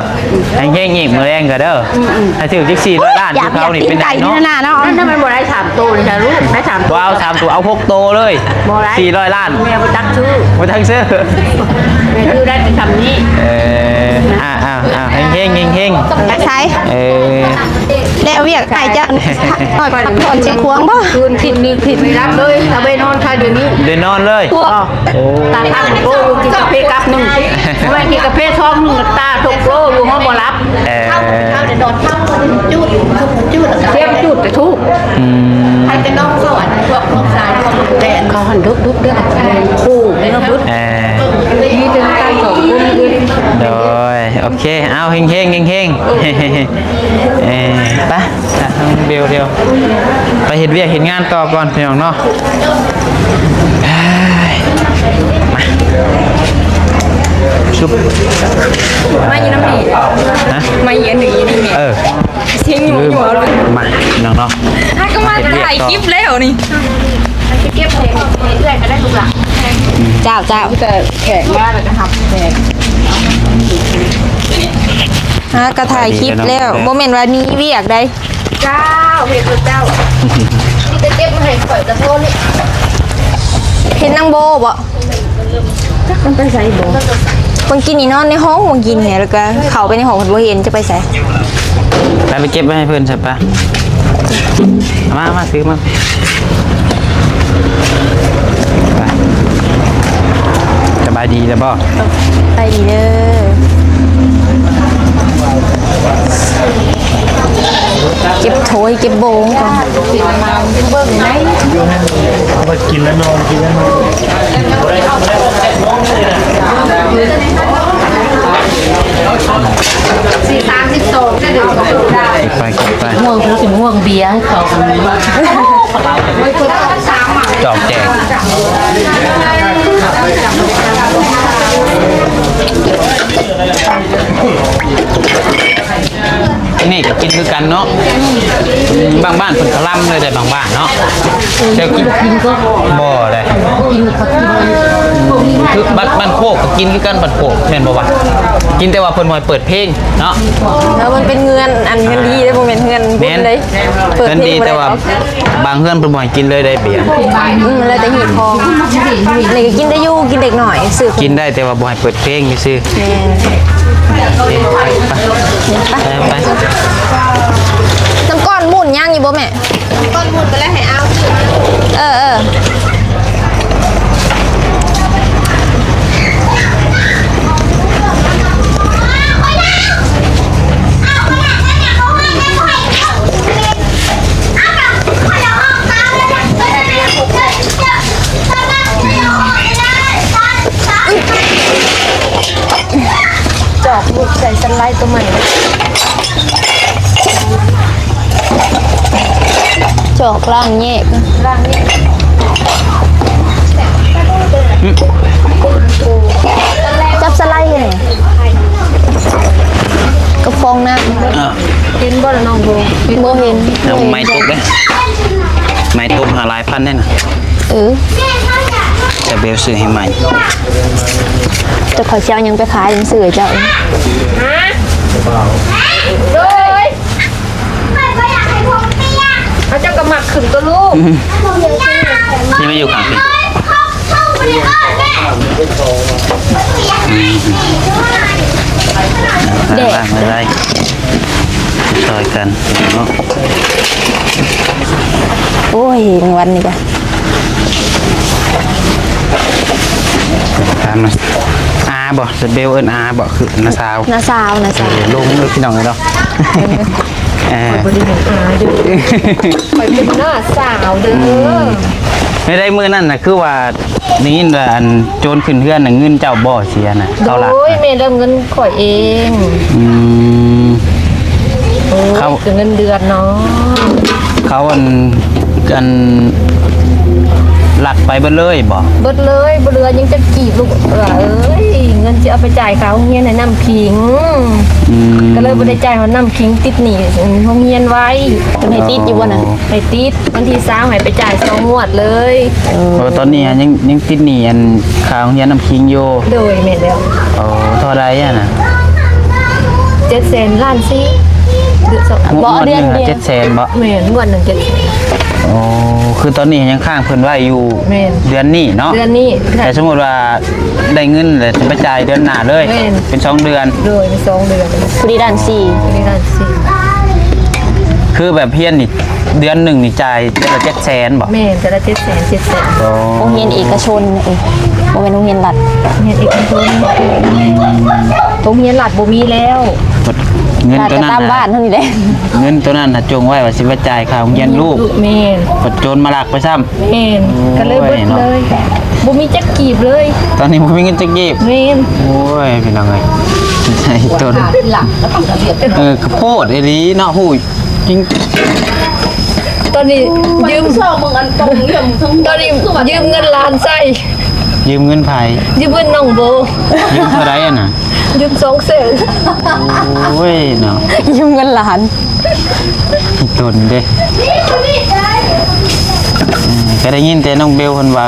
ໃຫ້ເຮັງອີກມື້ແລງກໍເດີ້ ອືມໆ ໃຫ້ຖືກຈັກສີ່ຮ້ອຍລ້ານຄືເຂົານີ້ ເປັນໄດ໋ເນາະ ນັ້ນນະ ມັນບໍ່ໄດ້ສາມໂຕນີ້ລະລູກ ໄດ້ສາມໂຕ ບໍ່ເອົາສາມໂຕ ເອົາຫົກໂຕເລີຍ ບໍ່ໄດ້ ສີ່ຮ້ອຍລ້ານ ແມ່ບໍ່ຈັກຊື້ ບໍ່ຈັກຊື້ ແມ່ຊື້ໄດ້ແຕ່ຊ່ຳນີ້ ເອີ ອ່າໆໆ ເຮັງໆ ເຮັງໆ ໄປໃສ ເອີ ແລ້ວວຽກອ້າຍເຈົ້າ ນ້ອຍພັກຜ່ອນຊິຄວງບໍ່? ຄືນ ຄືນນີ້ຄືນນີ້ ໄປຮັບເລີຍ ເອົາໄປນອນຄ່າດຽວນີ້ ໄດ້ນອນເລີຍ ໂອ້ ຕາທາງໂກຢູ່ ກິນກາເຟກັບໜຶ່ງ ເມື່ອກິນກາເຟຊອງໜຶ່ງ ຕາທົກໂລຢູ່ ເຮົາບໍ່ຫຼັບ ເອີ ເຮົາໄດ້ນອນພັກຜ່ອນ ຈູດ ຈູດ ສຽງຈູດແຕ່ທຸກ ອືມ ໃຜແຕ່ນ້ອງເຂົາ ອັນພວກນ້ອງຊາຍ ພວກແດນເຂົາຫັ້ນ ດຸກໆເດີ້ ໂອ້ ເນາະ ເອີ ມີແຕ່ນຳກັນສອງຄົນ ໂດຍ ໂອເຄ ເອົາ ເຮັງໆ ເຮັງໆ ເອີ ໄປ ທາງເບວດຽວ ໄປເຮັດວຽກເຮັດງານຕໍ່ກ່ອນ ພີ່ນ້ອງເນາະ ມາ ຊຶບ ມາຢູ່ນຳນີ້ ຮະ ມາຢູ່ອັນນີ້ ຢູ່ນີ້ ເອີ ຊິງຢູ່ ມາ ພີ່ນ້ອງເນາະ ຫາກໍມາຖ່າຍຄລິບແລ້ວນີ້ ເກັບໃຫ້ເອື້ອຍກໍໄດ້ລູກຫຼານ ເຈົ້າ ເຈົ້າ ແຕ່ແຂກມາແລ້ວກໍຮັບແຂກ ຫາກໍຖ່າຍຄລິບແລ້ວ ບໍ່ແມ່ນວ່າໜີວຽກໃດ ເຈົ້າ ເຮັດເຈົ້າ ມີແຕ່ເກັບມາໃຫ້ຂ້ອຍກະໂທນີ້ ເຫັນນາງໂບບໍ່? ຈັກມັນໄປໃສບໍ່? ເມື່ອກີ້ນີ້ນອນໃນຫ້ອງ ເມື່ອກີ້ນີ້ ແລ້ວກະເຂົ້າໄປໃນຫ້ອງ ເພິ່ນບໍ່ເຫັນ ຈະໄປໃສ? ໄປ ໄປເກັບໄວ້ໃຫ້ເພິ່ນຊະປະ. ມາ ມາ ຖືມາ ໄປ. ສະບາຍດີແລ້ວບໍ່? ໄປດີເດີ. ເກັບຖ້ວຍເກັບໂບງກ່ອນ. ເບິ່ງໄດ້ ເອົາໄປກິນແລ້ວນອນ ກິນແລ້ວນອນ. ໄປ ໄປ ໄປ ຫ່ວງ ເປັນຫ່ວງເບຍໃຫ້ເຂົາ ຈອກແຈກ. ນີ້ກໍກິນຄືກັນເນາະ. ບາງບ້ານເພິ່ນກະລຳເລີຍເດ້ ບາງບ້ານເນາະ. ແຕ່ກິນ ກິນກໍ ບໍ່ໄດ້ ກິນ ກິນ ຄືບ້ານ ບ້ານໂຄກກໍກິນຄືກັນ ບ້ານໂຄກ ແມ່ນບໍ່ວະ? ກິນແຕ່ວ່າເພິ່ນບໍ່ໃຫ້ເປີດເພງເນາະ. ເອີ ມັນເປັນເຮືອນ ອັນເຮືອນດີເດ້ ບໍ່ແມ່ນເຮືອນບຸນເດ້. ເຮືອນດີ ແຕ່ວ່າບາງເຮືອນເພິ່ນບໍ່ໃຫ້ກິນເລີຍໄດ້ເບຍ. ອືມ ແລ້ວແຕ່ຮີດຄອງ. ນີ້ກໍກິນໄດ້ຢູ່ ກິນເດັກນ້ອຍ ຊື້ ກິນໄດ້ ແຕ່ວ່າບໍ່ໃຫ້ເປີດເພງຊື່ໆ. ແມ່ນ. ໄປ ໄປ ໄປ ໄປ. ນ້ຳກ້ອນໝຸ່ນຍັງຢູ່ບໍ່ແມ່? ກ້ອນໝຸ່ນໄປແລ້ວໃຫ້ເອົາ. ເອີ ເອີ. ຈອກລູກໃສ່ສະໄລໂຕໃໝ່. ຈອກລ້າງແຍກ ລ້າງແຍກ. ຈັບສະໄລໃຫ້ ກະຟອງນ້ຳ. ເຫັນບໍ່ລະນ້ອງໂບ? ບໍ່ເຫັນ. ເອົາໄມ້ຕົກເດ້ ໄມ້ຕົກຫາຫຼາຍພັນເດ້ນະ. ເອີ ຈະເບວຊື້ໃຫ້ໃໝ່. ແຕ່ຂ້ອຍຊິເອົາຫຍັງໄປຂາຍ ຊື້ໃຫ້ເຈົ້າເອງ. ຮະ? ໂດຍ ເຂົາເຈົ້າກໍມັກຂຶ້ນຕົວະລູກ. ນີ້ມາຢູ່ຂ້າງພີ້. ແດດ ມາໄດ້ ຊ່ອຍກັນເນາະ. ໂອ້ຍ ແມງວັນນີ້ກະ ຖາມນະ ອາບໍ່? ສະເບວເອີ້ນອາບໍ່? ຄືນ້າສາວ ນ້າສາວ ນ້າສາວ. ເອີ ລົງເດີພີ່ນ້ອງເອີຍເນາະ. ເອີ ຂ້ອຍບໍ່ໄດ້ເປັນອາເດີ ຂ້ອຍເປັນນ້າສາວເດີ. ອືມ ໃນໃດມື້ນັ້ນນະ ຄືວ່າ ໄດ້ຍິນວ່າອັນໂຈນຂຶ້ນເຮືອນນະ ເງິນເຈົ້າບໍ່ເສຍນະ ເຂົາລັກນະ? ໂດຍ ແມ່ນແລ້ວ ເງິນຂ້ອຍເອງ. ອືມ ໂອ້ຍ ເຂົາ ເງິນເດືອນເນາະ ເຂົາອັນ ອັນ ລັກໄປເບິດເລີຍບໍ່? ເບິດເລີຍ ບໍ່ເຫຼືອຫຍັງຈັກກີບລູກຫຼາເອີຍ. ເງິນຊິເອົາໄປຈ່າຍຄ່າໂຮງຮຽນໃຫ້ນ້ຳຄິງ. ອືມ ກໍເລີຍບໍ່ໄດ້ຈ່າຍຮອດນ້ຳຄິງ ຕິດໜີ້ໂຮງຮຽນໄວ້. ເພິ່ນໃຫ້ຕິດຢູ່ບໍ່ນະ? ໃຫ້ຕິດ ວັນທີຊາວໃຫ້ໄປຈ່າຍສອງງວດເລີຍ. ເອີ ເພາະວ່າຕອນນີ້ຍັງ ຍັງຕິດໜີ້ອັນຄ່າໂຮງຮຽນນ້ຳຄິງຢູ່. ໂດຍ ແມ່ນແລ້ວ. ໂອ້ ເທົ່າໃດຫັ້ນນະ? ເຈັດແສນ ລ້ານສີ່. ງວດ ງວດໜຶ່ງ ເດືອນ ເຈັດແສນບໍ່? ແມ່ນ ງວດໜຶ່ງເຈັດແສນ. ໂອ້ ຄືຕອນນີ້ຍັງຄ້າງເພິ່ນໄວ້ຢູ່. ແມ່ນ ເດືອນນີ້ເນາະ ເດືອນນີ້. ແຕ່ສົມມຸດວ່າໄດ້ເງິນແລ້ວ ຈະໄປຈ່າຍເດືອນໜ້າເລີຍ. ແມ່ນ ເປັນສອງເດືອນ. ໂດຍ ເປັນສອງເດືອນ. ພໍດີລ້ານສີ່ ພໍດີລ້ານສີ່. ຄືແບບຮຽນນີ້ ເດືອນໜຶ່ງນີ້ຈ່າຍເດືອນລະເຈັດແສນບໍ່? ແມ່ນ ເດືອນລະເຈັດແສນ ເຈັດແສນ. ໂອ້ ໂຮງຮຽນເອກະຊົນເອີຍ ບໍ່ແມ່ນໂຮງຮຽນລັດ. ໂຮງຮຽນເອກະຊົນ ໂຮງຮຽນລັດບໍ່ມີແລ້ວ. ເງິນໂຕນັ້ນ ຕາມບ້ານເຮົານີ້ແຫຼະ. ເງິນໂຕນັ້ນນະ ຈົ່ງໄວ້ວ່າຊິໄປຈ່າຍຄ່າໂຮງຮຽນລູກ. ແມ່ນ ບັດໂຈນມາລັກໄປຊ້ຳ. ແມ່ນ ກໍເລີຍເບິດເລີຍ. ບໍ່ມີຈັກກີບເລີຍ. ຕອນນີ້ບໍ່ມີເງິນຈັກກີບ. ແມ່ນ. ໂອ້ຍ ພີ່ນ້ອງເອີຍ ໃຫ້ຕົນ ເອີ ກະໂພດອີ່ຫຼີເນາະ. ຮູ້ຈິງ ຕອນນີ້ຢືມ ຕອນນີ້ຢືມເງິນຫຼານໃຊ້. ຢືມເງິນໃຜ? ຢືມເງິນນ້ອງໂບ. ຢືມເທົ່າໃດຫັ້ນນະ? ຢືມສອງແສນ. ໂອ້ຍເນາະ ຢືມເງິນຫຼານ. ຕົນເດ້ ເອີ ກໍໄດ້ຍິນແຕ່ນ້ອງເບວເພິ່ນວ່າ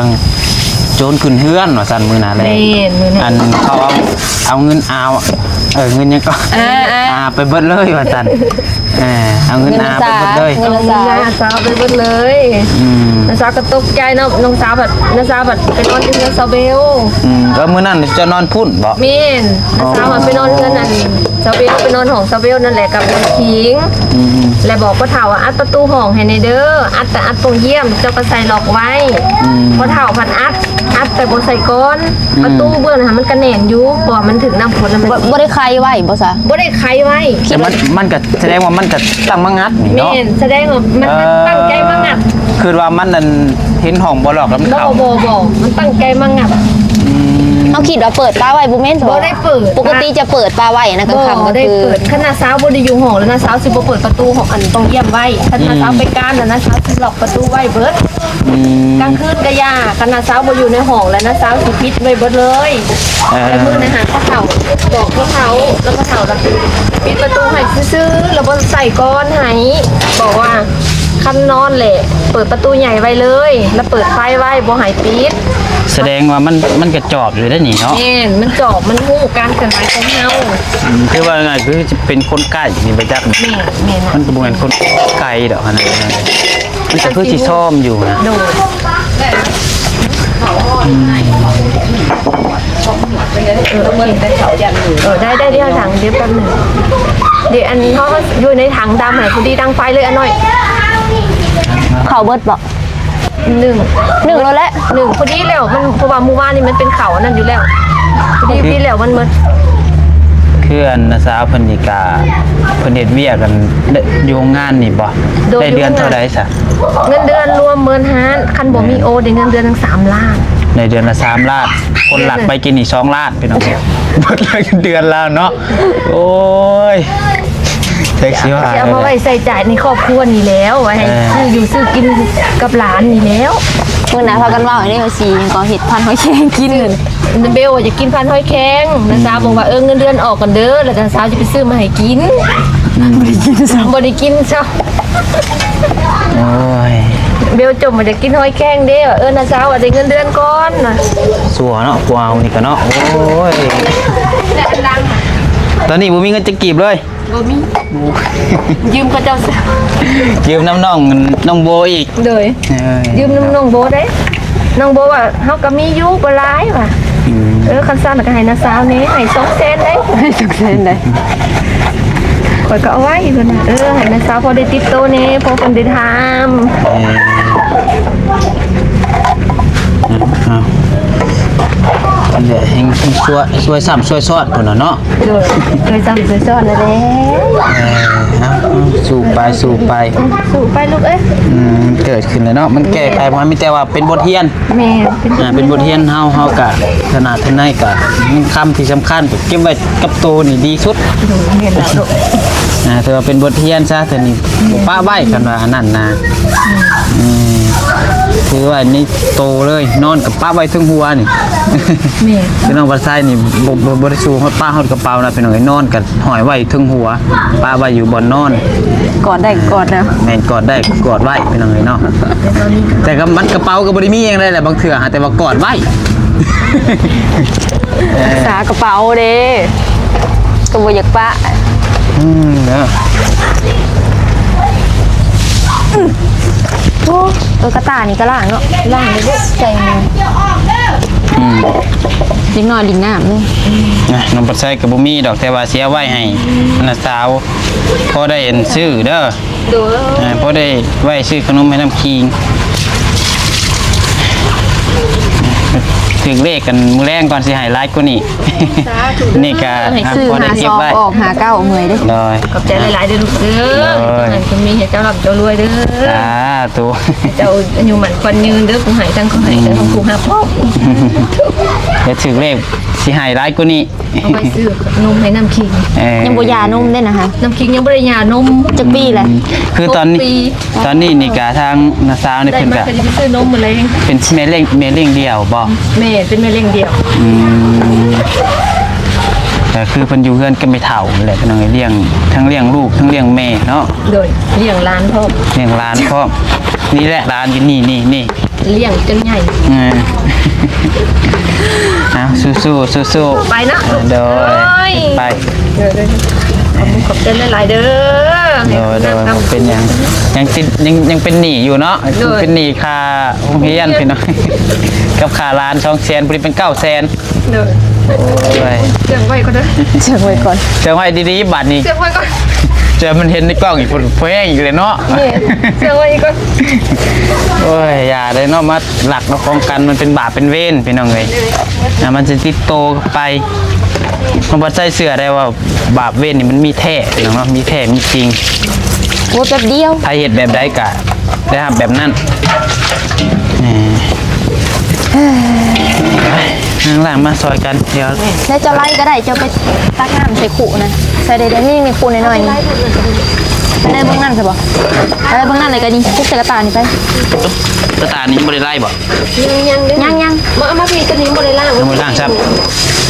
ໂຈນຂຶ້ນເຮືອນວ່າຊັ້ນ ມື້ນັ້ນແຫຼະ. ແມ່ນ ມື້ນັ້ນ ອັນເຂົາເອົາ ເອົາເງິນອາວ ເອີ ເງິນຫຍັງເກາະ? ອາ ອາ ອາໄປເບິດເລີຍວ່າຊັ້ນ. ເອີ ເອົາເງິນອາໄປເບິດເລີຍ ເງິນອາສາວ ເງິນອາສາວໄປເບິດເລີຍ. ອືມ ນ້າສາວກໍຕົກໃຈເນາະ ນ້ອງສາວພັດ ນ້າສາວພັດໄປນອນຢູ່ເຮືອນສາວເບວ. ອືມ ເອີ ມື້ນັ້ນເຈົ້ານອນພຸ້ນບໍ? ແມ່ນ ນ້າສາວພັດໄປນອນເຮືອນນັ້ນ ສາວເບວ ໄປນອນຫ້ອງສາວເບວນັ້ນແຫຼະກັບນ້ອງຄິງ. ອືມ ແລ້ວບອກພໍ່ເຖົ້າວ່າ ອັດປະຕູຫ້ອງໃຫ້ແດ່ເດີ ອັດ ອັດປ່ອງຢ້ຽມ ເຈົ້າກໍໃສ່ລັອກໄວ້. ອືມ ພໍ່ເຖົ້າພັດອັດ ອັດແຕ່ບໍ່ໃສ່ກອນ. ອືມ ປະຕູເບື້ອງຫັ້ນມັນກະແໜ້ນຢູ່ ເພາະວ່າມັນຖືກນ້ຳຝົນແລ້ວມັນ ບໍ່ ບໍ່ໄດ້ໄຂໄວ້ບໍ່ຊະ? ບໍ່ໄດ້ໄຂໄວ້. ແຕ່ມັນ ມັນກະສະແດງວ່າມັນກະຕັ້ງມາງັດນີ້ເນາະ. ແມ່ນ ສະແດງວ່າມັນ ເອີ ຕັ້ງໃຈມາງັດ. ຄິດວ່າມັນນັ້ນເຫັນຫ້ອງບໍ່ລອກແລ້ວມັນເຂົ້າ. ບໍ່ ບໍ່ ບໍ່ ມັນຕັ້ງໃຈມາງັດ. ອືມ ເຮົາຄິດວ່າເປີດປະໄວ້ ບໍ່ແມ່ນບໍ່? ບໍ່ໄດ້ເປີດ ປົກກະຕິຈະເປີດປະໄວ້ນະ ກາງຄ່ຳກາງຄືນ. ບໍ່ໄດ້ເປີດ ຄັນນ້າສາວບໍ່ໄດ້ຢູ່ຫ້ອງແລ້ວ ນ້າສາວຊິບໍ່ເປີດປະຕູຫ້ອງ ອັນ ປ່ອງຢ້ຽມໄວ້. ຄັນ ອືມ ນ້າສາວໄປການແລ້ວ ນ້າສາວຊິລັອກປະຕູໄວ້ເບິດ. ອືມ ກາງຄືນກະຢ່າ ຄັນນ້າສາວບໍ່ຢູ່ໃນຫ້ອງແລ້ວ ນ້າສາວຊິປິດໄວ້ເບິດເລີຍ. ເອີ ແຕ່ມື້ນັ້ນຫາພໍ່ເຖົ້າ ບອກພໍ່ເຖົ້າ ແລ້ວພໍ່ເຖົ້າລະປິດປະຕູໃຫ້ຊື່ໆ ລະບໍ່ໃສ່ກອນໃຫ້ ບອກວ່າ ຄັນນອນແຫຼະ ເປີດປະຕູໃຫຍ່ໄວ້ເລີຍ ລະເປີດໄຟໄວ້ ບໍ່ໃຫ້ປິດ. ສະແດງວ່າມັນ ມັນກະຈອບຢູ່ເດ້ນີ້ເນາະ. ແມ່ນ ມັນຈອບ ມັນຮູ້ການເຄື່ອນໄຫວຂອງເຮົາ. ອືມ ຄືວ່າງ່າຍ ຄືຊິເປັນຄົນໃກ້ນີ້ບໍ່ຈັກ. ແມ່ນ ແມ່ນ ມັນກະບໍ່ແມ່ນຄົນໄກດອກຫັ້ນນະ. ມັນກະຄືຊິຊອມຢູ່ນະ. ໂດຍ ອືມ ເອີ ໄດ້ ໄດ້ ດຽວຖັງ ດຽວແປັບໜຶ່ງ. ດຽວອັນ ເຮົາຢູ່ໃນຖັງດຳຫັ້ນ ພໍດີດັງໄຟເລີຍ ອານ້ອຍ. ເຂົ້າເບິດບໍ່? ໜຶ່ງ ໜຶ່ງແລ້ວແຫຼະ ໜຶ່ງພໍດີແລ້ວ ມັນ ເພາະວ່າມື້ວານນີ້ມັນເປັນເຂົ້າອັນນັ້ນຢູ່ແລ້ວ ພໍດີ ພໍດີແລ້ວມັນໝົດ. ຄືອັນນ້າສາວເພິ່ນນີ້ກະ ເພິ່ນເຮັດວຽກອັນ ຢູ່ໂຮງງານນີ້ບໍ່? ໂດຍ ໄດ້ເດືອນເທົ່າໃດຊະ? ເງິນເດືອນລວມເໝິດຫັ້ນ ຄັນບໍ່ມີໂອ ໄດ້ເງິນເດືອນໜຶ່ງສາມລ້ານ. ໄດ້ເດືອນລະສາມລ້ານ ຄົນລັກໄປກິນນີ້ສອງລ້ານ ພີ່ນ້ອງ ເບິດເລີຍເດືອນລາວເນາະ. ໂອ້ຍ ແທັກຊິວ່າ ຊິເອົາມາໄວ້ໃຊ້ຈ່າຍໃນຄອບຄົວນີ້ແລ້ວ ໄວ້ໃຫ້ ເອີ ຊື້ຢູ່ຊື້ກິນກັບຫຼານນີ້ແລ້ວ. ມື້ໜ້າພາກັນເວົ້າໃຫ້ແດ່ວ່າຊິຫຍັງກໍເຮັດພັນຫອຍແຄງກິນ. ເບວວ່າຢາກກິນພັນຫອຍແຄງ ອືມ ນ້າສາວບອກວ່າ ເອີ ເງິນເດືອນອອກກ່ອນເດີ ແລ້ວນ້າສາວຊິໄປຊື້ມາໃຫ້ກິນ. ອືມ ບໍ່ໄດ້ກິນຊ້ຳ ບໍ່ໄດ້ກິນຊ້ຳ. ໂອ້ຍ ເບວຈົ່ມວ່າຢາກກິນຫອຍແຄງເດ້ ວ່າ ເອີ ນ້າສາວວ່າໄດ້ເງິນເດືອນກ່ອນນະ. ຊົ່ວເນາະ ພວກເຮົານີ້ກະເນາະ. ໂອ້ຍ ຕອນນີ້ບໍ່ມີເງິນຈັກກີບເລີຍ. ບໍ່ມີ ຢືມເຂົາເຈົ້າ ຢືມນຳນ້ອງ ນ້ອງໂບອີກ. ໂດຍ ເອີ ຢືມນຳນ້ອງໂບເດ້ ນ້ອງໂບວ່າ ເຮົາກະມີຢູ່ບໍ່ຫຼາຍວ່າ. ອືມ ເອີ ຄັນຊັ້ນກະໃຫ້ນ້າສາວແດ່ ໃຫ້ສອງແສນໄດ້ ໃຫ້ສອງແສນໄດ້. ຂ້ອຍກະເອົາໄວ້ເພິ່ນວ່າ ເອີ ໃຫ້ນ້າສາວພໍໄດ້ຕິດໂຕແດ່ ພໍເພິ່ນໄດ້ຖາມ. ເອີ ເອົາ ອັນນີ້ແຫຼະ ແຮ່ງຊ່ວຍ ຊ່ວຍຊ້ຳຊ່ວຍຊ້ອນພຸ້ນນະເນາະ. ໂດຍ ຊ່ວຍຊ້ຳຊ່ວຍຊ້ອນນັ້ນແຫຼະ. ເອີ ເອົາ ເອົາ ສູ້ໄປ ສູ້ໄປ ສູ້ໄປລູກເອີຍ. ອືມ ເກີດຂຶ້ນແລ້ວເນາະ ມັນແກ້ໄຂບໍ່ໄດ້ ມີແຕ່ວ່າເປັນບົດຮຽນ. ແມ່ນ ອ່າ ເປັນບົດຮຽນເຮົາ ເຮົາກະຂະໜາດເທົ່າໃດກະ ເງິນຄຳທີ່ສຳຄັນກະເກັບໄວ້ກັບໂຕນີ້ດີສຸດ. ໂດຍ ແມ່ນແລ້ວລູກ. ອ່າ ຖືວ່າເປັນບົດຮຽນຊະ ເທື່ອນີ້ ອືມ ບໍ່ປະໄວ້ ຄັນວ່າອັນນັ້ນນະ. ອືມ ອືມ ຖືວ່າໃນໂຕເລີຍ ນອນກະປະໄວ້ເທິງຫົວນີ້. ແມ່ນ ຄືນ້ອງພັດໄຊນີ້ ບໍ່ ບໍ່ ບໍ່ໄດ້ສູ້ຮອດ ປະຮອດກະເປົານະ ພີ່ນ້ອງເອີຍ ນອນກະຫ້ອຍໄວ້ເທິງຫົວ ປະໄວ້ຢູ່ບ່ອນນອນ. ກອດໄດ້ກະກອດນະ. ແມ່ນ ກອດໄດ້ກະກອດໄວ້ ພີ່ນ້ອງເອີຍເນາະ. ແຕ່ກະມັນ ກະເປົາກະບໍ່ໄດ້ມີຫຍັງໃດແຫຼະ ບາງເທື່ອຫາແຕ່ວ່າກອດໄວ້. ເອີ ຮັກສາກະເປົາເດ້ ກະບໍ່ຢາກປະ. ອືມ ເນາະ. ໂອ້ ເອີ ກະຕ່ານີ້ກະລ້າງເນາະ ລ້າງເດ້ ໃສ່ ອືມ ເດັກນ້ອຍຫຼິ້ນນ້ຳເດ້. ນະ ນ້ອງພັດໄຊກະບໍ່ມີດອກ ແຕ່ວ່າຊິເອົາໄວ້ໃຫ້ນ້າສາວ ພໍໄດ້ອັນຊື້ເດີ. ໂດຍ ອ່າ ພໍໄດ້ໄວ້ຊື້ຂະໜົມໃຫ້ນ້ຳຄີງ. ຖືກເລກກັນມື້ແລງກ່ອນ ຊິໃຫ້ຫຼາຍກວ່ານີ້. ສາທຸ ນີ້ກະ ອ່າ ໃຫ້ຊື້ ພໍໄດ້ເກັບໄວ້ ຫ້າສອງອອກຫ້າເກົ້າເມື່ອຍເດ້. ໂດຍ ຂອບໃຈຫຼາຍໆເດີລູກເດີ. ໂດຍ ໃຫ້ຄົນມີໃຫ້ເຈົ້າລ່ຳເຈົ້າລວຍເດີ. ສາທຸ ໃຫ້ເຈົ້າອາຍຸໝັ້ນຂວັນຍືນເດີ ຜູ້ໃຫ້ທັງ ຂໍໃຫ້ ອືມ ທັງຜູ້ຮັບພ້ອມ. ແຕ່ຖືກເລກຊິໃຫ້ຫຼາຍກວ່ານີ້. ເອົາໄປຊື້ນົມໃຫ້ນ້ຳຄີງ. ເອີ ຍັງບໍ່ຢານົມເດ້ນະຮະ ນ້ຳຄີງຍັງບໍ່ໄດ້ຢານົມ. ຈັກປີແຫຼະ? ອືມ ຄືຕອນນີ້ ສອງປີ ຕອນນີ້ນີ້ກະທາງນ້າສາວນີ້ເພິ່ນກະ ໄດ້ມາກະຊິໄປຊື້ນົມມື້ແລງ. ເປັນແມ່ລ້ຽງ ແມ່ລ້ຽງດ່ຽວບໍ່? ແມ່ນ ເປັນແມ່ລ້ຽງດ່ຽວ. ອືມ ກະຄືເພິ່ນຢູ່ເຮືອນກັບແມ່ເຖົ້ານີ້ແຫຼະ ພີ່ນ້ອງເອີຍ ລ້ຽງ ທັງລ້ຽງລູກ ທັງລ້ຽງແມ່ເນາະ. ໂດຍ ລ້ຽງຫຼານພ້ອມ ລ້ຽງຫຼານພ້ອມ. ນີ້ແຫຼະຫຼານຢູ່ນີ້ ນີ້ ນີ້ ລ້ຽງຈົນໃຫຍ່. ເອີ ເອົາ ສູ້ໆ ສູ້ໆ ໄປເນາະ. ໂດຍ ໂດຍ ໄປ ໂດຍ ໂດຍ ໃຫ້ ຂອບໃຈຫຼາຍໆເດີ. ໂດຍ ໂດຍ ບໍ່ເປັນຫຍັງ ຍັງຕິດ ຍັງ ຍັງເປັນໜີ້ຢູ່ເນາະ. ໂດຍ ເປັນໜີ້ຄ່າໂຮງຮຽນພີ່ນ້ອງ ກັບຄ່າຫຼານສອງແສນ ຜູ້ນີ້ເປັນເກົ້າແສນ. ໂດຍ ໂອ້ຍ ເຊື່ອງໄວ້ກ່ອນເດີ ເຊື່ອງໄວ້ກ່ອນ ເຊື່ອງໄວ້ດີໆ ບາດນີ້ ເຊື່ອງໄວ້ກ່ອນ ເຊື່ອງມັນເຫັນໃນກ້ອງອີກ ພຸ້ນ ແພງອີກແລ້ວເນາະ. ແມ່ນ ເຊື່ອງໄວ້ອີກກ່ອນ. ໂອ້ຍ ຢ່າເລີຍເນາະ ມາລັກເອົາຂອງກັນ ມັນເປັນບາບເປັນເວນພີ່ນ້ອງເອີຍ. ອ່າ ມັນຊິຕິດໂຕກັບໄປ ເຮົາບໍ່ໃສ່ເຊື່ອໄດ້ວ່າບາບເວນນີ້ມັນມີແທ້ພີ່ນ້ອງເນາະ ມີແທ້ມີຈິງ. ໂອ້ ແປັບດຽວ ໃຜເຮັດແບບໃດກະໄດ້ຮັບແບບນັ້ນ. ເອີ ນາງລ້າງມາຊ່ອຍກັນ ດຽວ ແລ້ວເຈົ້າໄລ່ກໍໄດ້ ເຈົ້າໄປຕັກນ້ຳໃສ່ຄຸນະ ໃສ່ໄດ້ ນີ້ ນີ້ຄຸນ້ອຍໆ ນີ້ ໄປໄດ້ເບິ່ງນັ້ນຊະບໍ່ ໄປໄດ້ເບິ່ງນັ້ນ ແລ້ວກໍນີ້ ປຸກໃສ່ກະຕ່ານີ້ໄປ. ກະຕ່ານີ້ຍັງບໍ່ໄດ້ໄລ່ບໍ່? ຍັງ ຍັງເດ້ ຍັງໆ ມາ ເອົາມາພີ້ ຕົວນີ້ຍັງບໍ່ໄດ້ລ້າງ ຍັງບໍ່ໄດ້ລ້າງຊ້ຳ.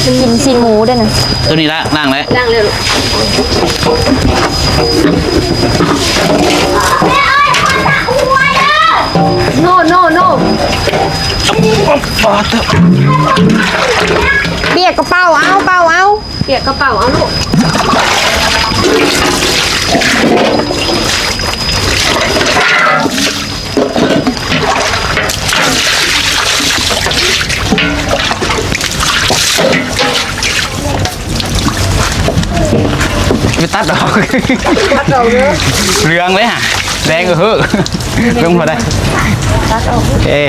ກິນຊີ້ນໝູເດ້ນະ ຕົວນີ້ລະ ລ້າງແລ້ວ ລ້າງແລ້ວ. ໂນ ໂນ ໂນ ປຽກກະເປົາເອົາ ເປົ່າເອົາ ປຽກກະເປົາເອົາລູກ. ໄປຕັດອອກ ຕັດອອກເດີ ເຫຼືອງເລີຍຫະ ແດງເຮີ້ ລົງບໍ່ໄດ້ ຕັດອອກ. ເອີ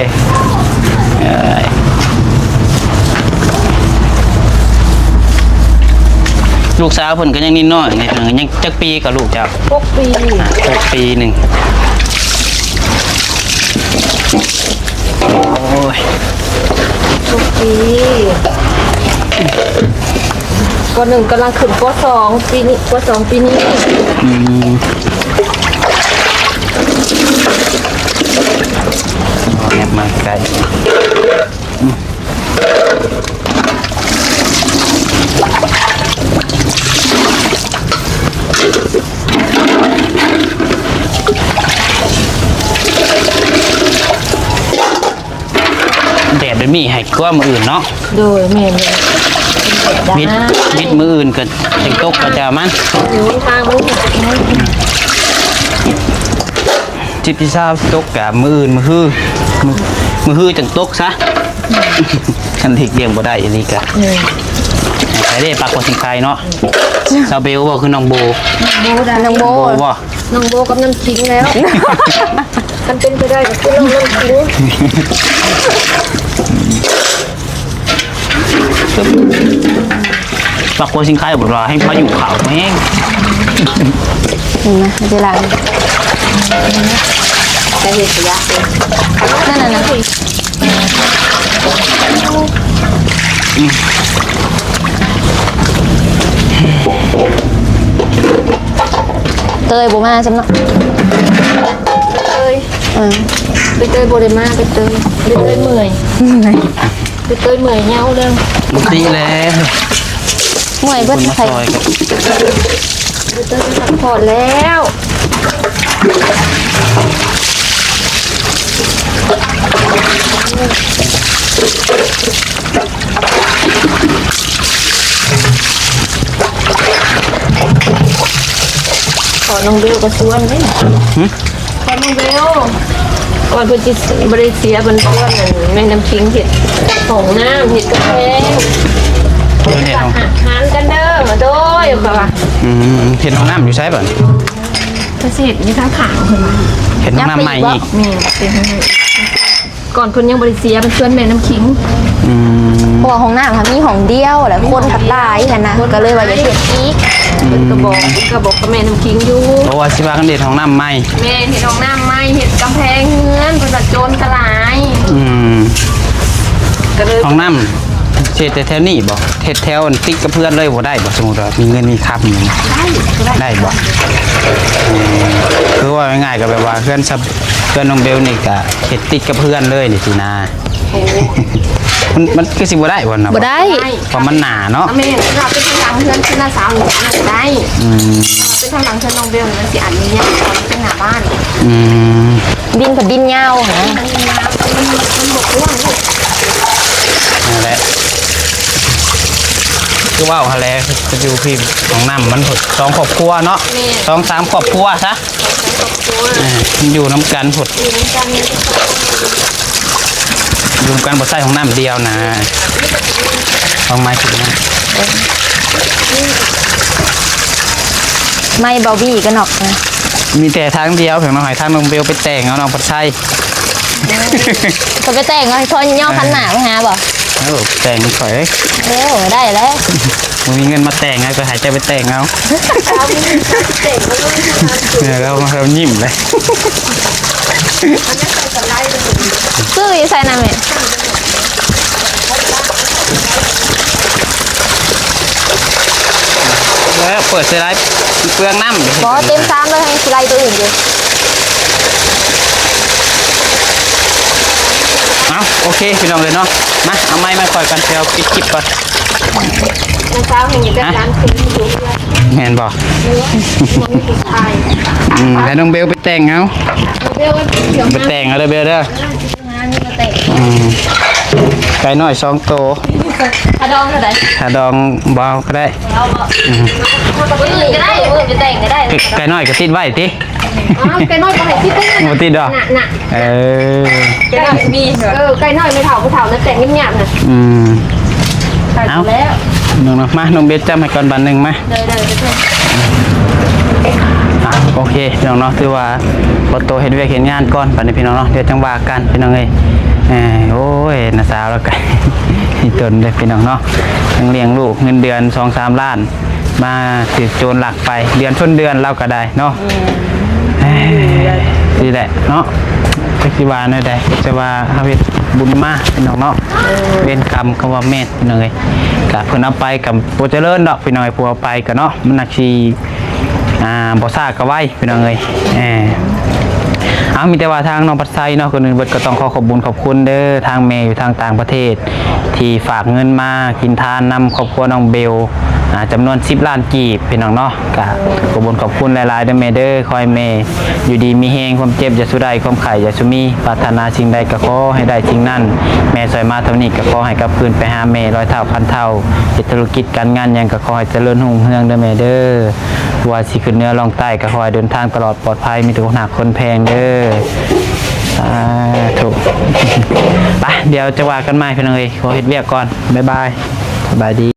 ລູກສາວເພິ່ນກໍຍັງນິດໜ້ອຍ ຍັງຈັກປີກໍລູກເຈົ້າ? ຫົກປີ ຫົກປີໜຶ່ງ. ໂອ້ຍ ທຸກປີ ປໍໜຶ່ງກຳລັງຂຶ້ນ ປໍສອງ ປີນີ້ ປໍສອງ ປີນີ້. ອືມ ແອບມາໃກ້. ແດດແບບນີ້ໃຫ້ກວ່າມື້ອື່ນເນາະ. ໂດຍ ແມ່ນເລີຍ ມິດ ມິດມື້ອື່ນກໍຈັ່ງຕົກ ກໍຈະມັນຢູ່ທາງມັນ ສິບ ຊາວຕົກກະມື້ອື່ນ ມື້ຮື ມື້ ມື້ຮືຈັ່ງຕົກຊະ ຄັນຫຼີກລ່ຽງບໍ່ໄດ້ອີ່ຫຼີກະ. ເອີ ໃຜເດ້ ປັກຫົວສິງໄຄເນາະ. ສາວເບວບໍ່ ຄືນ້ອງໂບ? ນ້ອງໂບ ນ້ອງໂບ ນ້ອງໂບ ນ້ອງໂບກັບນ້ຳຄິງແລ້ວ ຄັນເປັນໄປໄດ້ກໍຄືນ້ອງນ້ຳຄິງ. ປັກຫົວສິງໄຄບໍ່ ວ່າໃຫ້ພາຍຸເຂົ້າແຮງ. ເຫັນໄໝ ເວລາ ຈະເຮັດຂະຫຍະເອງ ນັ້ນນະ. ເຕີຍບໍ່ມາຊ້ຳເນາະ. ເຕີຍ ເອີ ໄປເຕີຍບໍ່ໄດ້ມາ ໄປເຕີຍ ໄປເຕີຍເມື່ອຍ ໄປເຕີຍເມື່ອຍເຍົາແລ້ວ ປົກກະຕິແລ້ວ ເມື່ອຍເບິດ ຄົນມາຊ່ອຍກັນ ໄປເຕີຍໄປພັກຜ່ອນແລ້ວ. ຂໍນ້ອງເບວກໍຊວນເດ້ ຫື ຂໍນ້ອງເບວ ກ່ອນເພິ່ນຊິບໍ່ໄດ້ເສຍ ເພິ່ນຊວນແມ່ນ້ຳຄິງເຮັດຫ້ອງນ້ຳ ເຮັດກຳແພງ ເຮັດຫ້ອງ ຫານກັນເດີ ໂດຍ ເຂົາວ່າ ອືມ ເຮັດຫ້ອງນ້ຳຢູ່ໃສບັດນີ້? ເພິ່ນຊິເຮັດຢູ່ທາງຂ້າງເພິ່ນວ່າ ເຮັດຫ້ອງນ້ຳໃໝ່ອີກ ແມ່ນ ເປັນຫ້ອງນ້ຳ ກ່ອນເພິ່ນຍັງບໍ່ໄດ້ເສຍ ເພິ່ນຊວນແມ່ນ້ຳຄິງ ອືມ ເພາະວ່າຫ້ອງນ້ຳຫັ້ນມີຫ້ອງດຽວ ແລ້ວຄົນກໍຫຼາຍຫັ້ນນະ ຄົນກໍເລີຍວ່າຢາກເຮັດອີກ ເພິ່ນກໍບອກ ເພິ່ນກໍບອກກັບແມ່ນ້ຳຄິງຢູ່ ເພາະວ່າຊິພາກັນເຮັດຫ້ອງນ້ຳໃໝ່ ແມ່ນ ເຮັດຫ້ອງນ້ຳໃໝ່ ເຮັດກຳແພງເຮືອນ ເພິ່ນວ່າໂຈນກໍຫຼາຍ ອືມ ກໍເລີຍ ຫ້ອງນ້ຳຊິເຮັດແຖວນີ້ບໍ່? ເຮັດແຖວອັນຕິດກັບເຮືອນເລີຍບໍ່ໄດ້ບໍ່? ສົມມຸດວ່າມີເງິນມີຄຳ ໄດ້ ໄດ້ ໄດ້ບໍ່? ອືມ ຄືວ່າງ່າຍໆ ກໍແບບວ່າເຮືອນຊະ ເຮືອນນ້ອງເບວນີ້ກະເຮັດຕິດກັບເຮືອນເລີຍນີ້ຊີ້ນາ ໂອ້ ມັນ ມັນຄືຊິບໍ່ໄດ້ບໍ່ເນາະ? ບໍ່ໄດ້ ເພາະມັນໜາເນາະ ແມ່ນ ຖ້າເປັນທາງຫຼັງເຮືອນຄືນ້າສາວນີ້ໄດ້ ອືມ ເປັນທາງຫຼັງເຮືອນນ້ອງເບວນີ້ມັນຊິອັນນີ້ຍາກ ເປັນໜ້າບ້ານ ອືມ ດິນກໍດິນຍາວຫັ້ນນະ ມັນຍາວ ມັນ ມັນບໍ່ກວ້າງ ນັ້ນແຫຼະ. ຄືເວົ້າຫັ້ນແຫຼະ ໄປຢູ່ພີ້ ຫ້ອງນ້ຳມັນພຸ້ນ ສອງຄອບຄົວເນາະ ແມ່ນ ສອງສາມຄອບຄົວຊະ ສອງສາມຄອບຄົວ ເອີ ມັນຢູ່ນຳກັນພຸ້ນ ຢູ່ນຳກັນ ຢູ່ນຳກັນບໍ່ໃຊ້ຫ້ອງນ້ຳດຽວນະ ຫ້ອງໄມ້ຂຶ້ນມາ ໄມ້ເບົາບີກັນນອກ ມີແຕ່ທາງດຽວ ເພິ່ນເອົາໃຫ້ທາງນ້ອງເບວໄປແຕ່ງເອົາ ນ້ອງພັດໄຊ ເອີ ເຂົາໄປແຕ່ງເອົາໃຫ້ພໍ່ຍ່ອງຄັນໜ້າໄປຫາບໍ່? ເອີ ແຕ່ງຂ້ອຍ ເອີ ໄດ້ແລ້ວ ບໍ່ມີເງິນມາແຕ່ງ ໃຫ້ໄປໃຫ້ເຈົ້າໄປແຕ່ງເອົາ ເອີ ແລ້ວເຮົາຍິ້ມເລີຍ ຊື້ຢູ່ໃສນະແມ່? ເອີ ເປີດໃສ່ໄດ້ ເປືອງນ້ຳ ບໍ່ ເຕັມຊາມເລີຍ ໃຫ້ຊິໄລ່ຕົວອື່ນຢູ່ ເອົ້າ ໂອເຄ ພີ່ນ້ອງເອີຍເນາະ ມາ ເອົາໄມ້ມາຂ້ອຍກ່ອນ ດຽວປິດຄລິບກ່ອນ ນ້າສາວແຮ່ງຢາກໄດ້ຫຼານເຂີຍຢູ່ເຮືອນ ແມ່ນບໍ່? ເອີ ບໍ່ມີຜູ້ຊາຍ ອືມ ໃຫ້ນ້ອງເບວໄປແຕ່ງເອົາ ເບວ ໄປແຕ່ງເອົາເດີເບວເດີ ອືມ ໄກ່ນ້ອຍສອງໂຕ ຄ່າດອງເທົ່າໃດ? ຄ່າດອງບໍ່ເອົາກໍໄດ້ ບໍ່ເອົາບໍ່? ອືມ ມື້ອື່ນກໍໄດ້ ມື້ອື່ນໄປແຕ່ງກໍໄດ້ ໄກ່ ໄກ່ນ້ອຍກໍຕິດໄວ້ຕິ? ອ້າວ ໄກ່ນ້ອຍບໍ່ໃຫ້ຕິດເດ້ ບໍ່ຕິດດອກ ນະ ນະ ເອີ ໄກ່ນ້ອຍມີ ເອີ ໄກ່ນ້ອຍແມ່ເຖົ້າ ຜູ້ເຖົ້ານັ້ນແຕ່ງຍາກໆນະ ອືມ ເອົາ ແລ້ວ ນ້ອງເນາະ ມາ ນ້ອງເບວຈຳໃຫ້ກ່ອນບາດໜຶ່ງ ມາ ໄດ້ໆ ອ່ະ ໂອເຄ ພີ່ນ້ອງເນາະ ຖືວ່າຂໍໂຕເຮັດວຽກເຮັດງານກ່ອນ ບາດນີ້ພີ່ນ້ອງເນາະ ດຽວຈັ່ງວ່າກັນ ພີ່ນ້ອງເອີຍ ເອີ ໂອ້ຍ ນ້າສາວລາວກໍ ອີ່ຕົນເດ້ ພີ່ນ້ອງເນາະ ທັງລ້ຽງລູກ ເງິນເດືອນສອງສາມລ້ານ ມາຖືກໂຈນລັກໄປ ເດືອນຊົນເດືອນລາວກໍໄດ້ເນາະ ເອີ ນີ້ແຫຼະເນາະ ຈັກຊິວ່າແນວໃດ ແຕ່ວ່າເຮົາເຮັດບຸນມາ ພີ່ນ້ອງເນາະ ເອີ ເວນກຳກໍວ່າແມ່ນ ພີ່ນ້ອງເອີຍ ກະເພິ່ນເອົາໄປກະບໍ່ຈະເລີນດອກ ພີ່ນ້ອງເອີຍ ຜູ້ເອົາໄປກະເນາະ ມັນໜັກຊິ ອ່າ ບໍ່ຊ້າກໍໄວ ພີ່ນ້ອງເອີຍ ເອີ ເອົາ ມີແຕ່ວ່າທາງນ້ອງພັດໄຊເນາະ ກ່ອນອື່ນເບິດກໍຕ້ອງຂໍຂອບບຸນຂອບຄຸນເດີ ທາງແມ່ຢູ່ທາງຕ່າງປະເທດ ທີ່ຝາກເງິນມາກິນທານນຳຄອບຄົວນ້ອງເບວ ອ່າ ຈຳນວນສິບລ້ານກີບ ພີ່ນ້ອງເນາະ ກະຂອບບຸນຂອບຄຸນຫຼາຍໆເດີແມ່ເດີ ຂໍໃຫ້ແມ່ຢູ່ດີມີແຮງ ຄວາມເຈັບຢ່າສູ່ໄດ້ ຄວາມໄຂ້ຢ່າສູ່ມີ ປາດຖະໜາສິ່ງໃດກໍຂໍໃຫ້ໄດ້ສິ່ງນັ້ນ ແມ່ຊ່ອຍມາເທົ່ານີ້ກໍຂໍໃຫ້ກັບຄືນໄປຫາແມ່ຮ້ອຍເທົ່າພັນເທົ່າ ເຮັດທຸລະກິດການງານຫຍັງກໍຂໍໃຫ້ຈະເລີນຮຸ່ງເຮືອງເດີແມ່ເດີ ບໍ່ວ່າຊິຂຶ້ນເໜືອລ່ອງໃຕ້ກໍຂໍໃຫ້ເດີນທາງຕະຫຼອດປອດໄພ ມີແຕ່ຄົນຮັກຄົນແພງເດີ ສາທຸ ໄປ ດຽວຈະວ່າກັນໃໝ່ ພີ່ນ້ອງເອີຍ ຂໍເຮັດວຽກກ່ອນ ບາຍບາຍ ສະບາຍດີ.